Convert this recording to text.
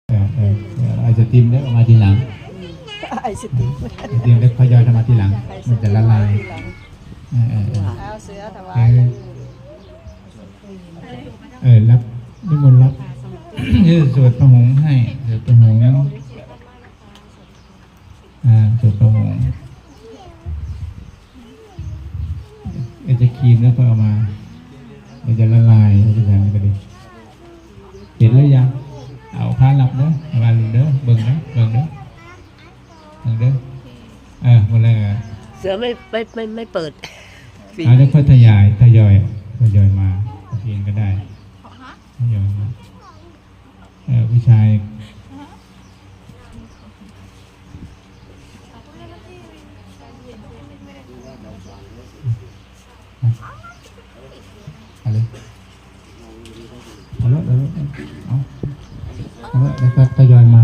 ເອີ ເອີ ເອີ ໄອສະຕີມເດີ ເອົາມາທີຫຼັງ ໄອສະຕີມ ໄອສະຕີມເດີ ຄ່ອຍຍ່ອຍເຂົ້າມາທີຫຼັງ ມັນຈະລະລາຍ ເອີ ເອີ ເອີ ເອົາເສືອຖວາຍ ເອີ ເອີ ລັບ ນິມົນລັບ ເອີ ສວດພະຫົງໃຫ້ ສວດພະຫົງ ອ່າ ສວດພະຫົງ ເອີ ຈະຄຣີມແລ້ວຄ່ອຍເອົາມາ ມັນຈະລະລາຍ ເຮັດຈັ່ງຊັ້ນກໍດີ ເຫັນແລ້ວຍັງ ເອົາພາລັບເດີ ເອົາມາເດີ ເບິ່ງເດີ ເບິ່ງເດີ ເບິ່ງເດີ ເອີ ໝົດແລ້ວ ເສືອໄມ່ ໄມ່ ໄມ່ ໄມ່ເປີດ ອ່າ ແລ້ວຄ່ອຍທະຍອຍ ທະຍອຍ ທະຍອຍມາ ເອງກໍໄດ້ ທະຍອຍມາ ເອີ ຜູ້ຊາຍ ເອົາເລີຍ ເອົາເລີຍ ເອົາເລີຍ ເອົາ ເອົາເລີຍ ແລ້ວກໍທະຍອຍມາ